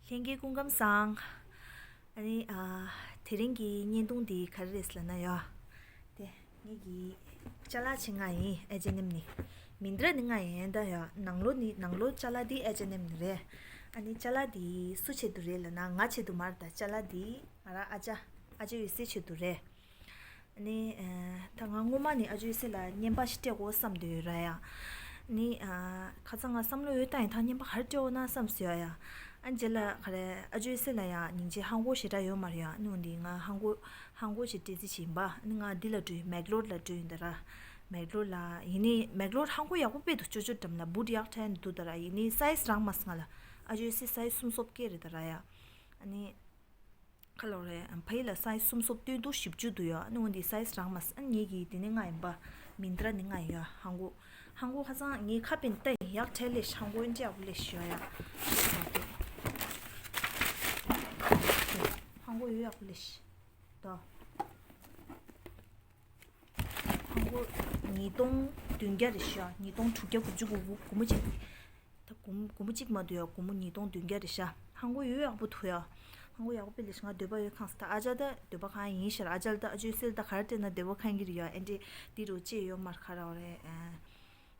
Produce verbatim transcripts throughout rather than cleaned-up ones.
ལྷན་རྒྱས་སྐུ་ཁམས་བཟང་། ཨ་ནི་ཨ། དེ་རིང་གི་བརྙན་ཐུང་འདི་ག་རེ་རེད་ལབ་ན་ཡ། དེ་ངེད་ཀྱི་ཅ་ལག་ཕྱེ་ང་ཡིན། ཨེ་ཅེ་ཨེན་ཨེམ་ནས། མིན་ཏྲ་ནས་ང་ཡིན་ད་ཡ། ནང་ལོགས་ནས་ནང་ལོགས་ཅ་ལག་འདི་ཨེ་ཅེ་ཨེན་ཨེམ་ནས་རེད། ཨ་ནི་ཅ་ལག་འདི་སུ་ཆེད་དུ་རེད་ལབ་ན་ང་ཆེད་དུ་མ་རེད་ད། ཅ་ལག་འདི་ང་རང་ཨ་ཅག་ཨ་ཅག་འོད་ཟེར་ཆེད་དུ་རེད། ནི། ཨ། ད་ང་སྔོན་མ་ནས་ཨ་ཅོ་འོད་ཟེར་ལ་བརྙན་པར་ཞིག་སྤྲད་དགོས་བསམ་བསྡད་ཡོད་ར་ཡ། ནི། ཨ། ཁ་སང་ང་བསམ་བློ་ཡོད་བཏང་ཡིན། ད་བརྙན་པར་ག་རེ་སྤྲད་འོ་ན་བསམ་སོང་ཡ། ཨ། རྗེས་ལ་ག་རེ་ཨ་ཅོ་འོད་ཟེར་ལ་ཡ་སྙིང་རྗེ་ཧང་གོ་ཞེ་དྲག་ཡོད་མ་རེད་ཡ། ནི་འོ་འདི་ང་ཧང་གོ་ཧང་གོ་ཞིག་སྤྲད་རྩིས་བྱས་ཡིན་པ། ནི་ང་འདི་ལ་འགྲོ་ཡིན། མེག་ལོར་ལ་འགྲོ་ཡིན་ད་ར། མེག་ལོར་ལ་ཡིན་ནི་མེག་ལོར་ཧང་གོ་ཡག་པོ་དཔེ་འདུག་ཅོ་ཅོ་འགྲམ་ལ་བུད་ཡག་ཕྲན་འདུག་ད་ར། ཡིན་ནི་སའི་ཛི་རག་མ་སོང་ང་ལ། ཨ་ཅོ་འོད་ཟེར་སའི་ཛི་སུམ་སོབ་སྐྱེ་རེད་ད་ར་ཡ། ཨ་ནི། ཁ་ལོ་རེད། ཕ་ཡི་ལ་སའི་ཛི་སུམ་སོབ་སྟོན་དུ་བཞི་བཅུ་འདུག་ཡ། ནི་འོ་འདི་སའི་ཛི་རག་མ་སོང་། ཨ་ངེད་ཀྱི་དེ་ནི་ང་ཡིན་པ། མིན་ཏྲ་ནི་ང་ཡིན་ཡ། ཧང་གོ་ཧང་གོ་ཧ་ཅང་ངའི་ཁ་པན་ཏ་ཡག་ཕྲན་ལས་ཧང་གོ་ཨེ་འདྲ་ཡག་པོ་ལས་ཤི་ཡ། ཧང་གོ་ཡོད་ཡག་པོ་ལས་ཤི་ད། ཧང་གོ་ཉིས་སྟོང་བདུན་བརྒྱ་རེད་ཤག་ཉིས་སྟོང་དྲུག་བརྒྱ་དགུ་བཅུ་གོ་དགུ། སྒོར་མོ་གཅིག་ད་སྒོར་མོ་སྒོར་མོ་གཅིག་མ་འདུག་ཡ། སྒོར་མོ་ཉིས་སྟོང་བདུན་བརྒྱ་རེད་ཤག་ཧང་གོ་ཡོད་ཡག་པོ་འདུག་ཡ། ཧང་གོ་ཡག་པོ་དཔེ་ལས་ཤག་ང་འདོད་པ་ཡོད་ཁང་ས། ད་ཨ་ཅག་ད་འདོད་པ་གང་ཡིན་ཤག་ཨ་ཅག་ལ་ད་ཨ་ཅོ་འོད་ཟེར་ལ་ད་ག་རེ་སྤྲད་ན་འདོད་པ་གང་གི་རེད་ཡ། ཨེ་འདྲས་འདི་རུ་ཅེས་ཡོད་མ་རེད། ག་རེ་རེད།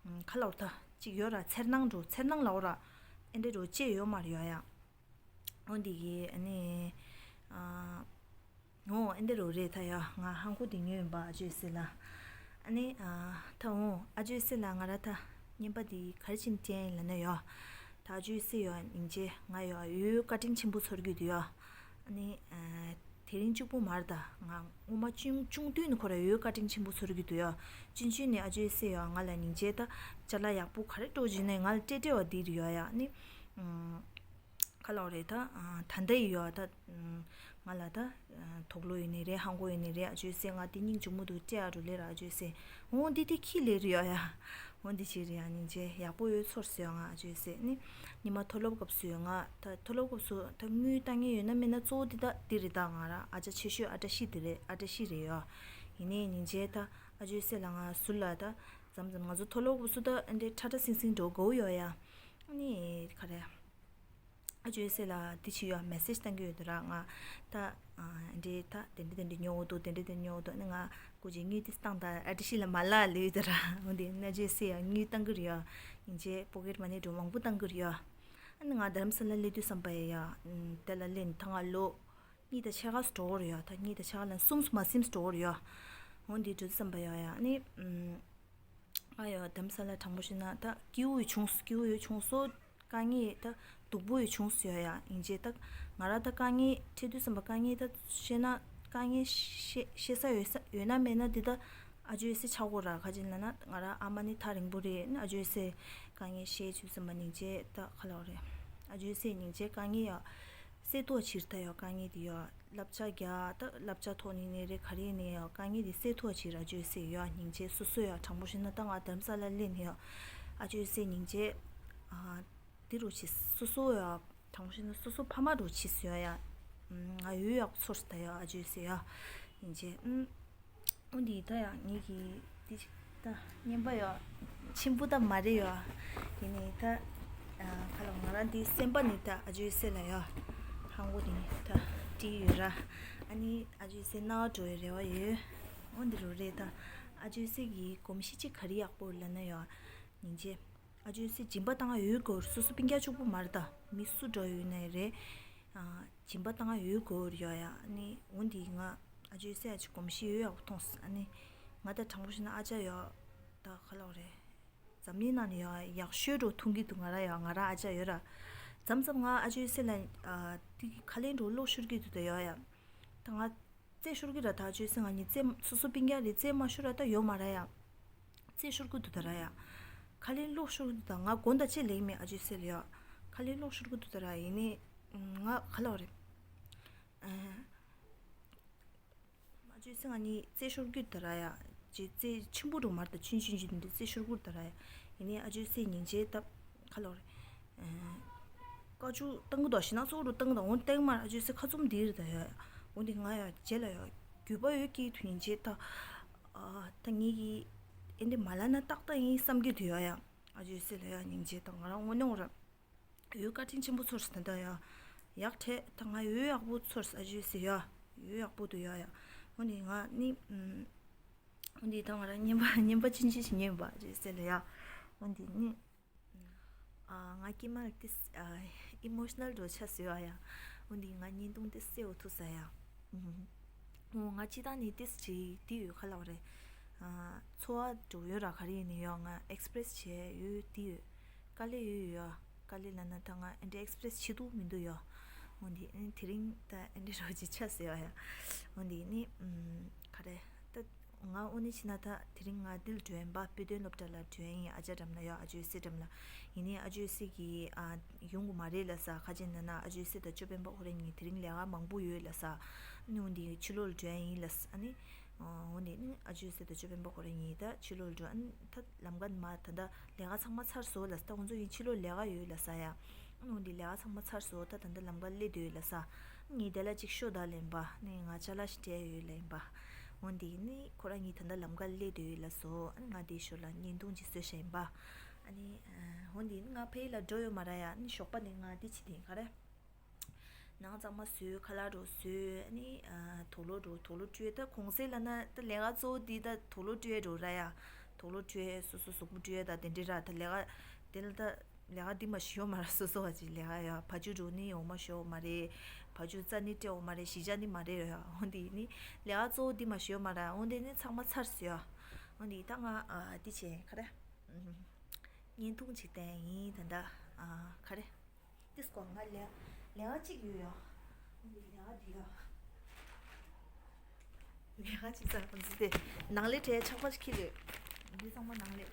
ཨ། ཁ་ལོ་ད་ཅིག་ཡོད་ར། འཚེར་སྣང་འགྲོ། འཚེར་སྣང་ལ་འོ་ར། ཨེ་འདྲས་རུ་ཅེས་ཡོད་མ་རེད་ཡ། འོ་འདི་གི་ཨ་ནི། ཨ། འོ་ཨེ་འདྲ་རོ་རེད་ད་ཡ། ང་ཧང་གོ་དེ་ཉོས་ཡིན་པ་ཨ་ཅོ་འོད་ཟེར་ལ། ཨ་ནི། ཨ། ད་འོ་ཨ་ཅོ་འོད་ཟེར་ལ་ང་ར་ད་བརྙན་པར་དེ་ག་རེ་བྱས་ནས་སྤྲད་ཡིན་ལབ་ན་ཡ། ད་ཨ་ཅོ་འོད་ཟེར་ཡ་སྙིང་རྗེ་ང་ཡ་འོ་བཀའ་དྲིན་ཆེན་པོ་ཚོར་གྱི་འདུག་ཡ། ཨ་ནི། ཨ། དེ་རིང་གཅིག་པོ་མ་རེད་ད། ང་སྔོན་མ་ཆུང་ཆུང་དུས་ནས་ཁོ་ར་འོ་བཀའ་དྲིན་ཆེན་པོ་ཚོར་གྱི་འདུག་ཡ། ཆུང་ཆུང་ནས་ཨ་ཅོ་འོད་ཟེར་ཡ་ང་ལ་སྙིང་རྗེ་ད་ཅ་ལག་ཡག་པོ་ག་རེ་སྤྲོད་བྱས་ནས་ང་ལ་སྤྲད་སྤྲད་པ་འདི་རེད་ཡ། ཡ་ཨ་ནི། ཨ། ཁ་ལོ་རེད་ད། ཨ། ད་ལྟ་ཡི་ཡོད་ད། ང་ལ་ད། ཨ། དུག་ལོག་ཡོད་ནི་རེད། ཧང་གོ་ཡོད་ནི་རེད། ཨ་ཅོ་འོད་ཟེར་ང་དེ་སྙིང་རྗེ་མོ་འདུག་སྤྲད་ཨ་རུ་ལེ་ར་ཨ་ཅོ་འོད་ཟེར། འོ་འདི་དེ་ཁྱི་ལེ་རེད་ཡ་ཡ། འོ་འདི་ཅི་རེད་ཡ། སྙིང་རྗེ་ཡག་པོ་ཡོད་ཚོར་སོང་ཡ། ང་ཨ་ཅོ་འོད་ཟེར་ནི། ཉི་མ་མཐོ་སློབ་སྐབས་སུ་ཡོད་ང་ད་མཐོ་སློབ་སྐབས་སུ་ད་དངུལ་བཏང་ངེས་ཡོད་ན་མེད་ན་གཙོ་བོ་འདི་ད་འདི་རེད་ད། ང་ར་ཨ་ཅག་ཆེ་ཤོས་ཨ་བཀྲ་ཤིས་འདི་རེད། ཨ་བཀྲ་ཤིས་རེད་ཡ། ཡིན་ནའི་སྙིང་རྗེ་ད་ཨ་ཅོ་འོད་ཟེར་ལ་ང་ཟུར་ལ་ད། མཚམས་མཚམས་ང་ཚོ་མཐོ་སློབ་སྐབས་སུ་ད་འདི་ཁྲ་ཁྲ་སིང་སིང་འགྲོ་དགོས་ཡོད་ཡ། ཨ་ནི་ག་རེ། ཨ་ཅོ་འོད་ཟེར་ལ་འདི་བྱེད་ཡོད། མེ་སེ་ཇི་བཏང་གི་ཡོད་དོ་ར། ང་ད་ཨ་འདྲེ་ད་དེ་འདྲེ་དེ་འདྲེ་ཉོ་འོ་དོ། དེ་འདྲེ་དེ་ཉོ་འོ་དོ། ནི་ང་སྐུ་མཁྱེན་དངུལ་དེ་བཏང་ད་ཨ་ཏི་ཤི་ལ་མ་ལ་ལུས་དོ་ར། འོ་འདི་ན་ཨ་ཅོ་འོད་ཟེར་ཡ་དངུལ་བཏང་གི་རེད་ཡ། ཡིན་ཅེ་པོ་ཀེ་ཊི་མ་ནི་འགྲོ་མང་པོ་བཏང་གི་རེད་ཡ། ཨ་ནི་ང་རྡ་རམ་ས་ལ་སླེབས་དུས་ཙམ་པ་ཡ་ཡ། དེ་ལ་སླེབས་ནས་ད་ང་ལོ་གཉིས་དང་ཕྱེད་ཀ་ཙམ་འགྲོ་གི་རེད་ཡ། ད་གཉིས་དང་ཕྱེད་ཀ་ལ་གསུམ་མ་ཟིན་འགྲོ་གི་རེད་ཡ། འོ་འདི་འགྲོ་དུས་ཙམ་པ་ཡ་ཡ་ནི། ཨ་ཡོ་དམ་ས་ལ་དྲང་པོ་བཤད་ན་ད་སྐྱིད་པོ་ཡོད་བྱུང་སོ། སྐྱིད་པོ་ཡོད་བྱུང་སོ། དཀའ་ངལ་ད་སྡུག་པོ་ཡོད་བྱུང་སོ་ཡ་ཡ། ཡིན་ཅེ་ད་ང་ར་ད་དཀའ་ངལ་འཕྲད་དུས་ཙམ་པ་དཀའ་ངལ་ད་བཤད་ན་དཀའ་ངལ་བཤད་བཤད་ས་ཡོད་ས་ཡོད་ན་མེད་ན་འདི་ད་ཨ་ཅོ་འོད་ཟེར་ཆགས་གོ་ར། ག་ཅི་ལ་ན་ང་ར་ཨ་མ་ནི་ཐག་རིང་པོ་རེད། ཨ་ཅོ་འོད་ཟེར་དཀའ་ངལ་བཤད་དུས་ཙམ་པ་སྙིང་རྗེ་ད་ག་ལ་བ་རེད། ཨ་ཅོ་འོད་ཟེར་སྙིང་རྗེ་དཀའ་ངལ་ཡ། སེ་ཏོ་ཕྱིར་ད་ཡོད་དཀའ་ངལ་དེ་ཡོད། བསླབ་བྱ་རྒྱག་ད་བསླབ་བྱ་ཐོག་ནས་ནས་རེད། ག་རེ་ནས་ཡོད་དཀའ་ངལ་དེ་སེ་ཏོ་ཕྱིར་ཨ་ཅོ་འོད་ཟེར་ཡོད་སྙིང་རྗེ་སོ་སོ་ཡོད། དྲང་པོ་བཤད་ན་ད་ང་དམ་ས་ལ་སླེབས་ནས་ཡོད་ཨ་ཅོ་འོད་ཟེར་སྙིང་རྗེ། ཨ་དེ་རུ་ཆེ་སོ་སོ་ཡོད། དྲང་པོ་བཤད་ན་སོ་སོ་ཕ་མ་རུ་ཆེ་སོ་ཡོད་ཡ། ང་ཡོད་ཡག་ཚོར་ད་ཡོད་ཨ་ཅོ་འོད་ཟེར་ཡོད་སྙིང་རྗེ། ཨུམ། འོ་འདི་ད་ཡང་ངེད་ཀྱི་འདི་ཅིག་ད་བརྙན་པ་ཡོད་ཆེན་པོ་ད་མ་རེད་ཡོད། ཡིན་ནའི་ད་ཁ་ལོ་ང་རང་འདི་སེམས་པ་ནི་ད་ཨ་ཅོ་འོད་ཟེར་ལ་ཡོད། ཧང་གོ་འདི་ནི་ད་བྲིས་ཡོད་ར། ཨ་ནི་ཨ་ཅོ་འོད་ཟེར་རྣ་བ་འགྲོ་བའི་རེ་བ་ཡོད། འོ་འདི་རུ་རེད་ད། ཨ་ཅོ་འོད་ཟེར་གྱི་གོམས་གཤིས་ཅིག་ག་རེ་ཡག་པོ་ལབ་ན་ཡོད། སྙིང་རྗེ། ཨ་ཅོ་འོད་ཟེར་སྦྱིན་པ་བཏང་ཡོད་དགོས། སོ་སོ་སྤུན་ཀྱག་གཅིག་པུ་མ་རེད་ད། མི་སུ་འདྲ་ཡོད་ནའི་རེད། ཨ། སྦྱིན་པ་བཏང་ཡོད་དགོས་ཡོད་ཡ། ཨ་ནི་འོ་འདི་ང་ཨ་ཅོ་འོད་ཟེར་ཨ་ཅེ་གོམས་གཤིས་ཡོད་ཡག་པོ་མཐོང་སོང་། ཨ་ནི་ང་ད་དྲང་པོ་བཤད་ན་ཨ་ཅག་ཡོད་ད་ག་ལབ་རེད། འཛམ་གླིང་ནང་ནས་ཡོད་ཡག་ཤོས་འགྲོ་མཐོང་གི་འདུག་ང་ར་ཡོད་ང་ར་ཨ་ཅག་ཡོད་ར། མཚམས་མཚམས་ང་ཨ་ཅོ་འོད་ཟེར་ལ་ཨ་དེ་གི་ཁ་ལན་འགྲོ་ལོག་ཤོར་གི་འདུག་ད་ཡོད་ཡ། ད་ང་རྩེད་ཤོར་གི་ར་ད་ཨ་ཅོ་འོད་ཟེར་ང་གཉིས་རྩེད་སོ་སོ་སྤུན་ཀྱག་རེད་རྩེད་མ་ཤོར་ར་ད་ཡོད་མ་ར་ཡ། རྩེད་ཤོར་གི་འདུག་ད་ར་ཡ། ཁ་ལན་ལོག་ཤོར་གི་འདུག་ད་ང་དགོང་དག་ཅི་ལེགས་མེད་ཨ་ཅོ་འོད་ཟེར་ལ་ཡ། ཁ་ལན་ལོག་ཤོར་གི་འདུག་ད་ར་ཡིན་ནི། ང་ག་ལབ་རེད། ཨ་ཅོ་འོད་ཟེར་ང་གཉིས་རྩེད་ཤོར་གི་འདུག་ད་ར་ཡ། ཅི་རྩེད་ཆེན་པོ་འགྲོ་མ་རེད་ད་ཆུང་ཆུང་ཆུང་འདི་རྩེད་ཤོར་གི་འདུག་ད་ར་ཡ། ཡིན་ནི་ཨ་ཅོ་འོད་ཟེར་སྙིང་རྗེ་ད་ག་ལབ་རེད། ཨ། བཀའ་བཅུ་བཏང་གི་འདུག་ཞེ་ན་གཙོ་བོ་རུ་བཏང་གི་འདུག་འོ་བཏང་མ་ཨ་ཅོ་འོད་ཟེར་ཁ་བཙུམ་འདི་རེད་ད་ཡ། འོ་འདི་ང་ཡ་རྗེས་ལ་ཡ་འགྱོད་པ་ཡོད་ཀྱི་དུས་ཡིན་རྗེས་ད། ཨ་ད་ངེད་ཀྱི་ཨེ་འདི་མ་ལབ་ན་ཏག་ཏག་ཡིན་བསམ་གྱི་འདུག་ཡ་ཡ། ཨ་ཅོ་འོད་ཟེར་ལ་ཡ་སྙིང་རྗེ་དང་ང་རང་དངོས་གནས་འོ་ར། ཡོད་བཀའ་དྲིན་ཆེན་པོ་ཚོར་སོང་ད་ལྟ་ཡ། ཡག་ཐེ་ད་ང་ཡོད་ཡག་པོ་ཚོར་ཨ་ཇོ་ཟེར་ཡ། ཡོད་ཡག་པོ་འདུག་ཡ་ཡ། འོ་ནི་ང་ནི་ཨུམ། འོ་འདི་ད་ང་རང་རྔན་པ་རྔན་པ་ཅི་ཅི་ཞིག་ཉོས་པ་ཅེས་ཟེར་ལ་ཡ། འོ་འདི་ནི། ཨ་ང་ཀྱི་མ་ལ་ཏིས་ཨ་ཨི་མོ་ཤི་ནལ་འགྲོ་ཆ་སོ་ཡ་ཡ། འོ་འདི་ང་བརྙན་ཐུང་ཏིས་སེ་འོ་ཐུ་ས་ཡ། འོ་ང་ཅི་ད་ནི་ཏིས་ཅི་ཏི་ཡོད་ཁ་ལག་རེད། ཨ་ཚོ་བ་འགྲོ་ཡོད་ར་ག་རེ་ཡིན་ནི་ཡོད། ང་ཨེག་སི་པི་རེ་སི་བྱས་ཡོད་ཏི་ཡོད། དཀའ་ལས་ཡོད་ཡོད། དཀའ་ལས་ལ་ན་ད་ང་ཨེ་འདྲ་ཨེག་སི་པི་རེ་སི་བྱེད་ཐུབ་མི་འདུག་ཡོད། འོ་འདི་ཨེ་དེ་རིང་ད་ཨེ་འདྲ་རོ་ཅི་ཆ་ཟེར་བ་ཡ། འོ་འདི་ནི་ཨུམ་ག་རེ་ད་ང་འོ་ནི་ཕྱི་ན་ད་དེ་རིང་ང་འདིར་འགྲོ་ཡིན་པ། དཔེ་སྟོན་སློབ་གྲྭ་ལ་འགྲོ་ཡིན། ཨ་ཅག་འགྲམ་ལ་ཡོད། ཨ་ཇོ་སེ་འགྲམ་ལ་ཡིན་ནི། ཨ་ཇོ་སེ་གི་ཨ་ཡོང་གི་མ་རེད་ལ་ས། ཁ་ཅིག་ན་ན་ཨ་ཇོ་སེ་དང་ཅོ་པན་པ་ཁོ་རེ་གཉིས་དེ་རིང་ལས་ཀ་མང་པོ་ཡོད་ལ་ས། ཨ་ནི་འོ་འདི་ཕྱི་ལོགས་ལ་འགྲོ་ཡིན་ལ་ས། ཨ་ནི། འོ་ནི་ནི་ཨ་ཇོ་སེ་དང་ཅོ་པན་པ་ཁོ་རེ་གཉིས་ད་ཕྱི་ལོགས་འགྲོ། ཨ་ནི་ད་ལམ་ཀ་མ་ད་ད་ལས་ཀ་ཚང་མ་ཚར་སོང་ལ་ས། ད་ཁོང་ཚོ་ཡིན་ཕྱི་ལོགས་ལས་ཀ་ཡོད་ལ་ས་ཡ། ཨ་ནི་འོ་འདི་ལས་ཀ་ཚང་མ་ཚར་སོང་། ད་ད་ད་ལམ་ཀ་སླེབས་བསྡད་ཡོད་ལ་ས། ངས་དེ་ལ་ཅིག་ཤོ་ད་ལེན་པ་ནི་ང་ཅ་ལག་ཞིག་སྤྲད་ཡོད་ལེན་པ། འོ་འདི་ནི་ཁོ་རང་གཉིས་ད་ད་ལམ་ཀ་སླེབས་བསྡད་ཡོད་ལ་སོ། ཨ་ནི་ང་དེ་ཞོར་ལ་བརྙན་ཐུང་ཅིག་བཟོས་བཞག་ཡིན་པ། ཨ་ནི་འོ་འདི་ནི་ང་ཕ་ཡུལ་ལ་འགྲོ་ཡོད་མ་ར་ཡ། ཨ་ནི་ཞོགས་པ་ནས་ང་འདི་ཅི་དེ་ག་རེ། ནང་གཙང་མ་བཟོས། ཁ་ལག་རོ་བཟོས། ཨ་ནི་ཨ་དུག་ལོག་རོ་དུག་ལོག་བཀྲུས། ད་གུང་སེང་ལ་ན་ད་ལས་ཀ་གཙོ་བོ་འདི་ད་དུག་ལོག་བཀྲུས་རོ་ར་ཡ། དུག་ལོག་བཀྲུས། སོ་སོ་གཟུགས་པོ་བཀྲུས། ད་དེ་འདྲ་ར། ད་ལས་ཀ་དེ་ལ་ད་ལས་ཀ་འདི་མ་ཞིག་ཡོད་མ་ར། སོ་སོ་བ་ཅིག་ལས་ཀ་ཡ། བ་ཕྱུགས་འགྲོ་ནི་ཡོང་མ་ཞིག་ཡོད་མ་རེད། བ་ཕྱུགས་རྩ་ནི་སྤྲད་ཡོད་མ་རེད། གཞིས་ཆགས་ནི་མ་རེད་ཡ། འོ་འདི་ནི་ལས་ཀ་གཙོ་བོ་འདི་མ་ཞིག་ཡོད་མ་ར། འོ་འདི་ནི་ཚང་མ་ཚར་སོང་ཡ། འོ་འདི་ད་ང་ཨ་འདི་བྱས་ག་རེ། བརྙན་ཐུང་ཅིག་བསྟན་ཡིན་ད་ལྟ། ཨ་ག་རེ། ཏིས་ཀོ་ང་ལས་ལས་ཀ་གཅིག་ཡོད་ཡ། ལས་ཀ་འདི་ཡ། ལས་ཀ་གཅིག་ཙམ་ང་ཚོ་དེ་ནང་ལས་གྲས་ཆག་པ་ཞིག་ཁྱེར་ཡོད། འདི་ཚང་མ་ནང་ལས།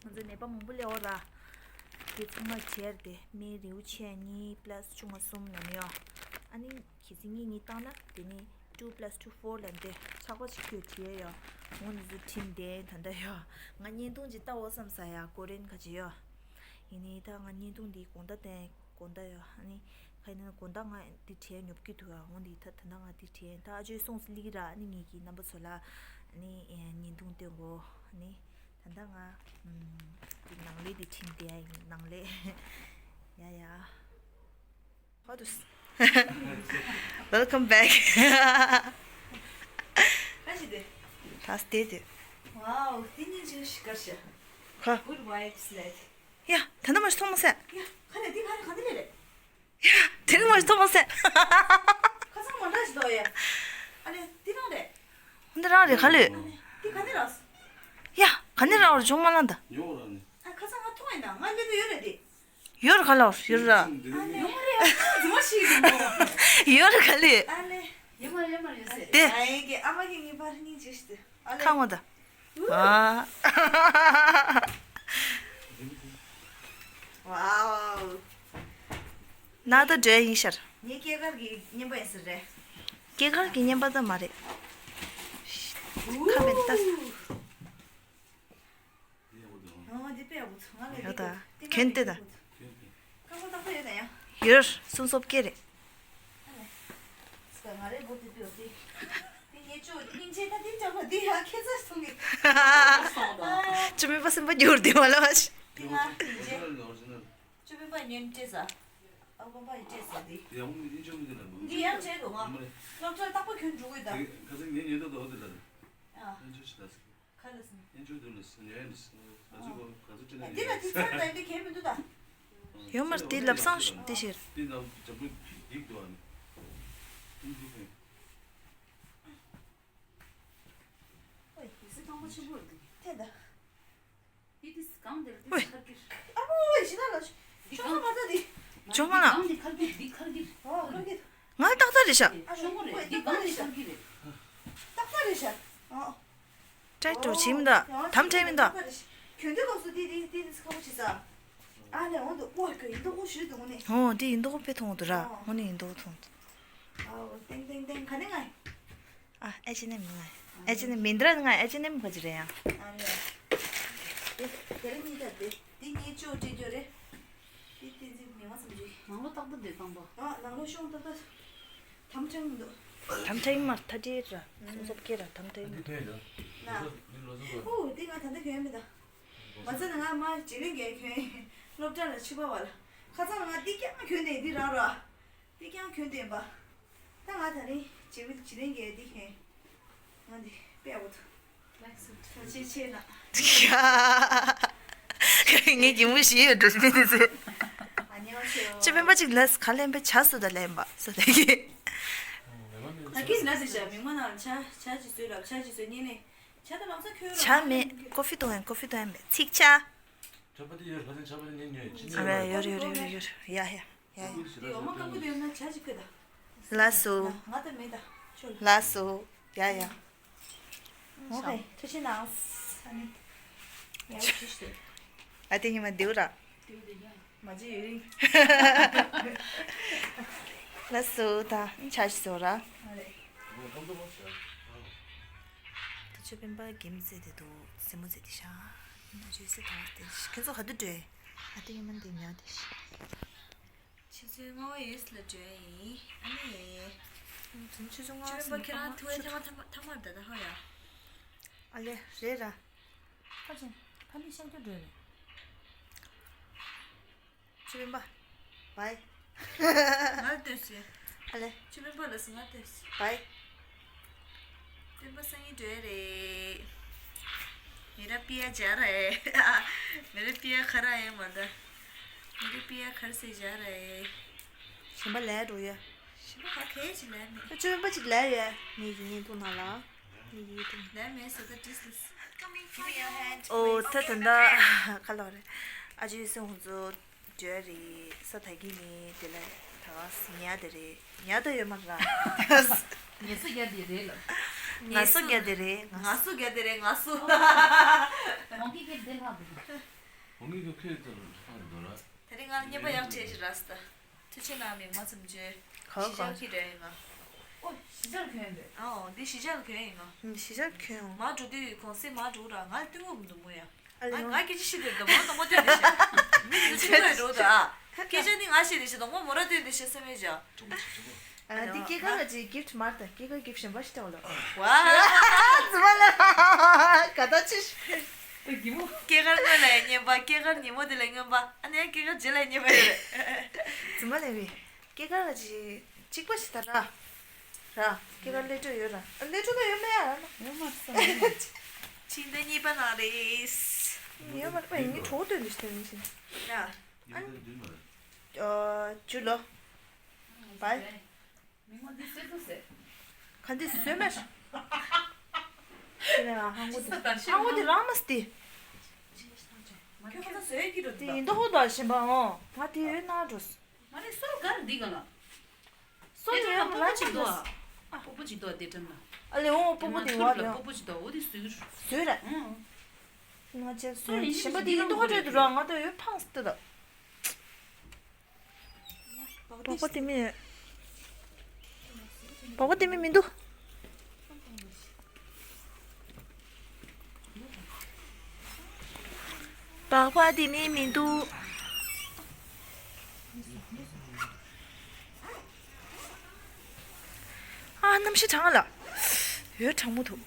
ང་ཚོ་ནད་པ་མང་པོ་སླེབས་ཡོད་ར། དེ་ཚང་མ་བྱས་ཏེ་སྨན་རེའུ་ཆད་གཉིས་པ་ལ་སི་བཅུ་ང་གསུམ་ལ་ནི་ཡ། ཨ་ནི། གལ་སྲིད་གཉིས་གཉིས་བཏང་ན་དེ་ནི་two plus two four ལ་འདི་ཆག་པ་ཞིག་ཁྱོད་བྲིས་ཡ་ཡ། འོ་ནི་ཚོ་ཁྲིམས་དེ་ད་ལྟ་ཡ། ང་བརྙན་ཐུང་ཅིག་ལྟ་འོ་བསམ་ས་ཡ། ཀོ་རེན་ཁ་ཅིག་ཡ། ཡིན་ནི་ད་ང་བརྙན་ཐུང་འདི་དགོང་དག་བསྟན་དགོང་དག་ཡ། ཨ་ནི་ཁ་ཡིན་ན་དགོང་དག་ང་འདི་བྲིས་ཉོབ་ཀྱི་འདུག་ཡ། འོ་འདི་ད་ད་ལྟ་ང་འདི་བྲིས་ད་ཨ་ཅོའི་སོང་སི་ལི་ར། ཨ་ནི་ངེད་ཀྱི་རྣམ་པ་ཚོ་ལ་ཨ་ནི་བརྙན་ཐུང་སྟོན་གོ། ཨ་ནི་ད་ལྟ་ང་འདི་ནང་ལས་འདི་ཁྲིམས་དེ་ཡ་ཡིན་ནང་ལས་ཡ་ཡ། Welcome back. ཁ་ཅིག་དེ། ལྷ་སྟེ་དེ། Wow, དེ་ཉིན་ཅིག་ཤི་ཀར་ཤ། ཁ། Good vibes ལེད། ཡ། ད་ནི་མ་ཤི་ཐོང་མ་སེ། ཡ། ཁ་ནས་དེ་ག་རེ་ག་ནས་རེད། ཡ། དེ་ནི་མ་ཤི་ཐོང་མ་སེ། ཁ་ཚང་མ་འདྲ་ཞིག་འདུག་ཡ། ཨ་ལེ་དེ་རང་རེད། འདི་རང་རེད་ག་ལོས། ཨ་ལེ་དེ་ག་ནས་རག་སོང་། ཡ། ག་ནས་རག་བར་བྱུང་མ་ལ་འདི། ཉོ་ར་ནི། ཨ་ཁ་ཚང་ང་ཐོང་ཡིན་ན་ང་ལེ་དུ་ཡོད་རེད་དེ། ཡོད་རེད་ག་ལ་ཡོད་ར། ཡོད་མ་རེད། ཨ་ཙི་མ་ཤི་གི་མོ། ཡོད་རེད་ག་ལ་ཡོད། ཨ་ལེ། ཡོད་མ་རེད་ཡོད་མ་རེད་ཡོད་སེ། དེ། ཨ་ཡེ་གི་ཨ་མ་གི་ངའི་པར་སྙིང་རྗེ་ཞིག་ཏུ། ཨ་ལེ། ཁ་ངོ་ད། ཨ། ཝའོ། ན་ད་འདྲེ་ཡིན་ཤར། ངའི་སྐྱེས་སྐར་གྱི་རྔན་པ་ཡིན་ཟེར་རེད། སྐྱེས་སྐར་གྱི་རྔན་པ་ད་མ་རེད། ཁ་མེད་ད། ཨོ་འདི་དཔེ་ཡག་པོ་འདུག་ང་ལ་ཡོད་ད། འདི་གོན་ཏེ་ད། ཀ་ཁོ་ཏག་ཏག་ཡོད་ད་ཡ། ཡོད། སུམ་སོབ་ཀེ་རེད། ཨ་ལེ། སྐ་ང་རེ་སྒོ་དེ་དུ་ཡོད་དེ། དེ་ངས་ཅོ་སྙིང་རྗེ་ད་དེ་འཇག་པ་འདི་ཡ་ཁྱེད་ཚ་སོང་གི། ཅོ་མེད་པ་སེམས་པ་འགྱུར་དེ་མ་ལ་བ་ཞིག་དེ་ང་སྙིང་རྗེ། ཅོ་མེད་པ་ཉོན་སྤྲད་ས། ཨ་ཁོ་པ་ཡི་སྤྲད་ས་དེ། འདི་ཡང་མི་འདི་ཅོ་མི་འདི་ལ་མ། འདི་ཡང་བྱས་འདུག་ང་། སློབ་གྲྭ་རྟག་པར་གྱོན་འགྲོ་གི་ད། ཁ་སང་ངས་ཉོས་འདུག་འདུག་འདི་ལ། ཨ། ཁ་ལ་སི། ཁ་ལ་སི། ཨེ་འཇོ་དུ་ལ་སི་ཉོ་ཡ་འདི་སི། ང་ཚོ་གོ་ང་ཚོ་ཅི་ན་འདི་ལ་དེ་ཚར་ད་འདི་གས་མི་འདུག་ད། ཡོད་མར་དེ་ལབ་སང་དེ་ཤེར། དེ་ན་ཇམ་པོ་སྡིག་འདུག་ཨ་ནི། ཨེ་འདི་ཕན། ཨོ་ཡི་སི་ཁང་པ་ཆེན་པོ་རེད་འདུག་ཐེ་ད། དེ་དེ་གང་དེར་དེ་ཨོའི་ཁར་གིར། ཨ་མོ་ཨོའི་ཤི་ན་ལ་ཤོག་ཁ་མ་ད་དེ། ཇོ་མ་ལ། གང་དེ་ཁར་གིར་དེ་ཁར་གིར། ཨོ་ཁར་གིར། ང་ཏག་ཏག་རེད་ཤག་ཨ་ཤོག་མོ་རེད་དེ་གང་དེ་ཁར་གིར་རེད། ཏག་ཏག་རེད་ཤག་ཨོ། ཏྲེ་ཏོ་ཆིམ་ད་དམ་ཏྲེ་མིན་ད། གྱོན་དུས་སྐབས་སུ་དེ་དེ་དེ་དེ་ཁ་པོ་བྱེད་ས། ཨ་ལེ་འོང་དུ་ཨོ་གི་ཡིན་དོ་ཁོ་ཞུས་དུ་ངོ་ནས། ཨོ་དེ་ཡིན་དོ་ཁོ་དཔེ་ཐོང་དུ་ར་ངོ་ནས་ཡིན་དོ་ཐོང་དུ། ཨོ་ཏེང་ཏེང་ཏེང་ག་ནས་ང་། ཨ་ཨེ་ཅི་ནེམ་ང་། ཨེ་ཅི་ནེམ་མིན་དྲ་ང་ཨེ་ཅི་ནེམ་ག་ཅི་རེད་ཡང་། ཨ་ལེ། དེ་དེ་རིང་གཉིས་ཀ་དེ་དེ་གཉིས་ཅོ་སྤྲད་རྒྱུ་རེད། དེ་བསྟན་འཛིན་མི་མ་ཙམ་ཞིག་ནང་ལོ་ཏག་ཏག་དེ་གང་པ། ཨ་ནང་ལོ་ཤོང་ཏག་ཏག་དམ་ཕྲེང་མི་འདུག་དམ་ཕྲེང་མར་ཐ་དྲིལ་ར། སོང་སོབ་ཀེ་ར་དམ་ཕྲེང་མར། ན། ཨོ་དེ་ང་ད་ལྟ་གྱོན་མི་ད། མ་ཚད་ན་ང་མ་བྱེད་ལས་འགན་གྱོན། སློབ་གྲྭ་ལ་ཕྱི་པ་བ་ལ། ཁ་ཚང་ང་དེ་རྐྱང་གྱོན་ནས་འདི་རག་ར། ཀྱང་གྱོན་བསྡད་པ། ད་ང་ད་རིང་བྱེད་པ་བྱེད་ལེན་གྱི་འདི་ཧེ། ང་འདི་དཔེ་འོ་ཐུ། ལགས་སོ། ད་ཆེ་ཆེ་ན། ངས་གྱོན་པོ་ཞིག་ཡོད་འགྲོ་ཟིན་ནི་ཟེར། ཨ་ནི་ཨོ་ཆེ། ཅི་སྤེན་པ་ཅིག་ལས་ག་ལེན་པའི་ཇ་སུ་ད་ལེན་པ་སུ་ད་གི། ད་གིན་ལ་ཟེར་བྱ་མི་མང་ན་ཇ་ཇ་ཅིག་བཟོས་ལབ་ཇ་ཅིག་བཟོས་ཉིན་ནས་ཇ་ད་ལམ་སང་ཁྱོད་རང་ཇ་མེད་ཀོ་ཧྥི་འཐུང་ཡང་ཀོ་ཧྥི་འཐུང་ཡང་མེད་ཚིག་ཇ། ཇ་པ་ཏི་ཡོད་ལྷ་སེང་ཇ་པ་ཏི་ནས་ཉོས་ཅི་ཨ་ནས་ཡོད་ཡོད་ཡོད་ཡོད་ཡོད་ཡ་ཡ་ཡ་ཡ། དེ་འོ་མ་སྐམ་པོ་དེ་ཡོད་ན་ཇ་ཅིག་བསྐོལ་ད། ལགས་སོ། ང་ད་མེད་ད་ཆོ། ལགས་སོ། ཡ་ཡ། ཨོ་ཧེ་ཐུགས་རྗེ་གནང་། ཨ་ནི། ཡ་ཅི་ཞུ། ཨ་དེ་ཉི་མ་དེའུ་ར། དེའུ་དེ་ཡ། མ་ཅི་ཡོད་རིང་། ལགས་སོ་ད་ཆ་ཞིག་བཟོ་ར། ཨ་རེ། ད་ཆོས་སྤེན་པ་གེམ་རྩེ་དེ་འདུག་སེ་མོ་རྩེ་དེ་ཤ། ཨ་ནི་ཇོས་སི་ད་དེ་ཤ་ཁྱོད་ཚོ་ག་དུས་འགྲོ། ཨ་དེ་ཉི་མ་དེ་ཉ་དེ་ཤ། ཆུ་ཚོད་ལྔ་པ་ཡོལ་ལ་འགྲོ་ཡིན། ཨ་ནི། ཆུ་ཚོད་ལྔ་པ་ཟིན་པ་ཁྱེད་རང་ཐུག་པའི་ཐ་མ་ཐ་མ་ཐ་མར་ད་ད་ཧོ་ཡ། ཨ་ལེ་རེད་ར། ཁ་ཅན་ཕ་མི་ཤང་ཅོ་འགྲོ་ནས། ཆུ་སྤེན་པ། བའི། ང་ལ་ལྟོས་ཤིག་ཨ་ལེ། ཆུ་སྤེན་པ་ལ་སི་ང་ལྟོས་ཤིག་བའི། སྤེན་པ་སང་ཉིན་འགྲོ་ཡ་རེད། མེ་ར་པི་ཡ་ཇ་ར་ཨེ། མེ་ར་པི་ཡ་ཁ་ར་ཨེ་མ་ད། མེ་ར་པི་ཡ་ཁར་སེ་ཇ་ར་ཨེ། གཞན་པ་ལས་འགྲོ་ཡ། གཞན་པ་ཧ་གེ་ཅི་ལས་མེད། ཨ་ཆུ་སྤེན་པ་ཅིག་ལས་ཡ། ངེད་ཀྱི་ཉིན་ཐུང་ནང་ལ། ངེད་ཀྱི་ཉིན་ཐུང་། ལས་མེད་ཟེར་ད་ཏིས་ལིས། ཨོ་ད་ད་ད་ཁ་ལོ་རེད། ཨ་ཅེ་སེ་ཧུང་ཚོ། འདྲ་རེད་ས་ད་གི་ནི་དེ་ལ་ད་ཉ་དེ་རེད་ཉ་ད་ཡོད་མ་ར། ངལ་གསོ་རྒྱག་དེ་རེད་ལ། ངལ་གསོ་རྒྱག་དེ་རེད་ང་། ངལ་གསོ་རྒྱག་དེ་རེད་ངལ་གསོ། ཝང་གི་ཁེ་དེ་ལྷག་དེ། ཝང་གི་ཁེ་དེ་ལྷག་དེ་ར། དེ་རིང་ང་ལ་བརྙན་པ་ཡག་བྱས་ཤིག་ར་ས་ད། ཐུགས་རྗེ་གནང་མི་མ་ཙམ་བརྗོད། ག་གཞིས་ཆགས་ཀྱི་རེད་ང་། ཨོ་གཞིས་ཆགས་གྱོན་རེད། ཨོ་འདི་གཞིས་ཆགས་གྱོན་ཡིན་ང་། གཞིས་ཆགས་གྱོན། མ་འགྲོ་དུས་གོང་སེ་མ་འགྲོ་ར་ང་ལ་ཏུན་ཧོང་འདུག་མོ་ཡ། ཨ་ལེ་ང་ང་སྐད་ཆ་བཤད་དུས་འདི་མོ་དང་མོ་ཐོན་དེ་ཤེས། མི་འདི་ཆུ་ཚོད་འགྲོ་དུ་ཨ། སྐད་ཆ་འདི་ང་བཤད་དེ་ཤེས་དང་མོ་མོ་ར་ཐོན་དེ་ཤེས་སེམས་མེད་ཅག་ཨ་འདི་སྐྱེས་སྐར་ལ་ཅིག་གིཕ་ཊི་མར་དང་སྐྱེས་སྐར་གིཕ་ཊི་གཞན་པ་ཞིག་སྤྲད་ལོ། ཝ། ཙི་མ་ལ་ག་ད་ཅི། སྐྱེས་སྐར་སྔོན་ལ་རྔན་པ་སྐྱེས་སྐར་ཉིན་མོ་དེ་ལ་རྔན་པ་ཨ་ནི་ཡང་སྐྱེས་སྐར་རྗེས་ལ་རྔན་པ་ཡོད་རེད། ཙི་མ་ལ་བི། སྐྱེས་སྐར་ལ་ཅིག་གཅིག་པ་ཞིག་ད་ར། ར། སྐྱེས་སྐར་སླེབས་འགྲོ་ཡོད་ར། ཨ་སླེབས་འགྲོ་ད་ཡོད་མེད་ཡ་ར་ན། ཡོད་མ་རེད་ས་མེད། ཕྱི་ཟླ་གཉིས་པ་ནང་རེད། ཡོད་མ་རེད་པ་ཡིན་གྱི་གྲོགས་སྟོན་འདི་ཞིག་སྟོན་ཡིན་ཕྱིན། ར། ཨ་ནི། ཨ་ཇུ་ལོ། བའི། མི་མ་འདི་སེ་ཏུ་སེ། ག་འདི་སོས་མེད། དེ་ནས་ཧང་གོ་དེ་ཧང་གོ་དེ་རང་མ་སྟེ། ཁྱོད་ཁ་ཚ་བཟོས་ཀྱི་འགྲོ་དེ་ཡིན་མདོག་ཧོ་དོ་ཞིམ་པ་འོ། ང་དེ་ཡོད་ན་འགྲོ། མ་རེད་སོ་གར་འདི་ག་ལ། སོ་ཡོད་མ་ར་ཅིག་འདུག་ཨ། སྤོ་པོ་ཅིག་འདུག་ཨ་དེ་འགྲམ་ལ། ཨ་ལེ་འོ་སྤོ་པོ་དེ་བ་དེ་སྤོ་པོ་ཅིག་འདུག་འོ་དེ་སུས་སུས་རེད། ང་ཅེ་སོ་ཞིམ་པ་དེ་ཡིན་མདོག་ཧོ་དོ་དུ་ར་ང་དེ་ཡོད་ཕངས་སྟེ་ད། སྦག་སྦག་སྦག་སྦག་དེ་མི། སྦག་སྦག་དེ་མི་མི་འདུག་སྦག་སྦག་དེ་མི་མི་འདུག་ཨ་གནམ་གཤིས་གྲང་ལ། ཡོད་གྲང་མོ་འདུག་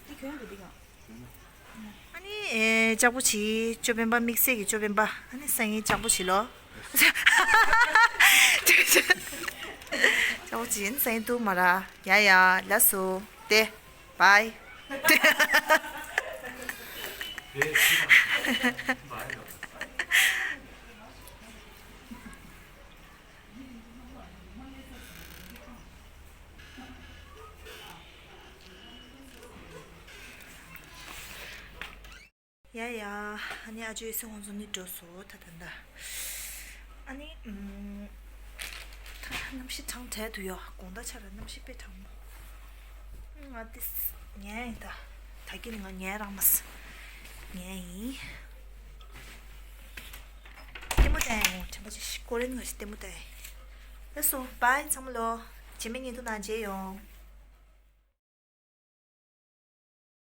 ཨ་ནི་ཨེ་ལྕགས་པོ་ཆེའི་ཅོ་སྤེན་པ་དམིགས་བསལ་གྱི་ཅོ་སྤེན་པ་ཨ་ནི་སང་ཉིན་ལྕགས་པོ་ཆེ་ལོ། ལྕགས་པོ་ཆེ་ཨ་ནི་སང་ཉིན་འདུག་མ་ར། ཡ་ཡ་ལགས་སོ། དེ་བའི། ཡ་ཡ། ཨ་ནི་ཨ་ཇོའི་སེ་ཧོང་ཚོ་ནི་འགྲོ་སོ་ད་ད་ད། ཨ་ནི་ཨམ། ད་གནམ་གཤིས་གྲང་དྲགས་འདུག་ཡ། དགོང་དག་ཆ་ལ་གནམ་གཤིས་དཔེ་གྲང་མོ། ང་ཏིས་ཉལ་ཡིན་ད། ད་གིན་ང་ཉལ་རང་མ་སོང་། ཉལ་ཡིན། ལྟད་མོ་ལྟ་ཡ་ཡོང་དྲན་པ་ཅིག་ཀོ་རེན་ང་ཞིག་ལྟད་མོ་ལྟ་ཡ་ཡིན། ལགས་སོ་བའི་ཚང་མ་ལོ། རྗེས་མའི་ཉིན་ཐོ་ནང་མཇལ་ཡོང་།